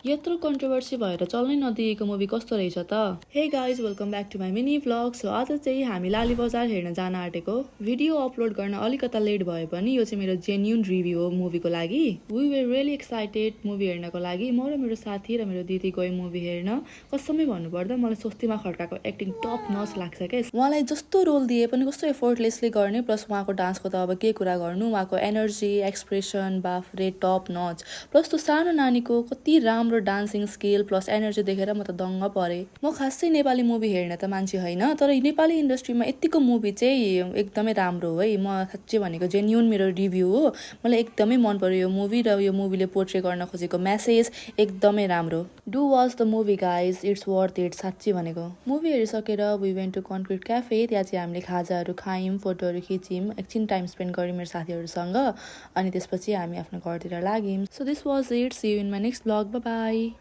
यत्रो कन्ट्रोभर्सी भएर चल्नै नदिएको मुभी कस्तो रहेछ त? Hey guys welcome back to my mini vlog. So आज चाहिँ हामी लाली बजार हेर्न जान आँटेको। भिडियो अपलोड गर्न अलिकता लेट भए पनि यो चाहिँ मेरो जेन्युन रिभ्यू हो मुभीको लागि। We were really excited movie हेर्नको लागि। म र मेरो साथी र मेरो दिदी गयौँ मुभी हेर्न। कसमै भन्नुपर्दा मलाई स्वस्तिमा खड्काको एक्टिङ टप नच लाग्छ क्या। उहाँलाई जस्तो रोल दिए पनि कस्तो एफोर्टलेसली गर्ने, प्लस उहाँको डान्सको त अब के कुरा गर्नु, उहाँको एनर्जी एक्सप्रेसन बाफरे टप नच। प्लस त्यो सानो नानीको कति राम्रो डान्सिङ स्किल प्लस एनर्जी देखेर म त दङ्ग परेँ। म खासै नेपाली मुभी हेर्न त मान्छे होइन, तर नेपाली इन्डस्ट्रीमा यतिको मुभी चाहिँ एकदमै राम्रो हो है। म साँच्चै भनेको जेन्युन मेरो रिभ्यू हो। मलाई एकदमै मन पर्यो यो मुभी र यो मुभीले पोर्ट्रे गर्न खोजेको मेसेज एकदमै राम्रो। Do watch the movie guys, it's worth it साँच्चै भनेको। मुभी हेरिसकेर we went to concrete cafe. त्यहाँ चाहिँ हामीले खाजाहरू खायौँ, फोटोहरू खिच्यौँ, एकछिन टाइम स्पेन्ड गऱ्यौँ मेरो साथीहरूसँग। अनि त्यसपछि हामी आफ्नो घरतिर लाग्यौँ। So this was it, see you in my next vlog, bye by.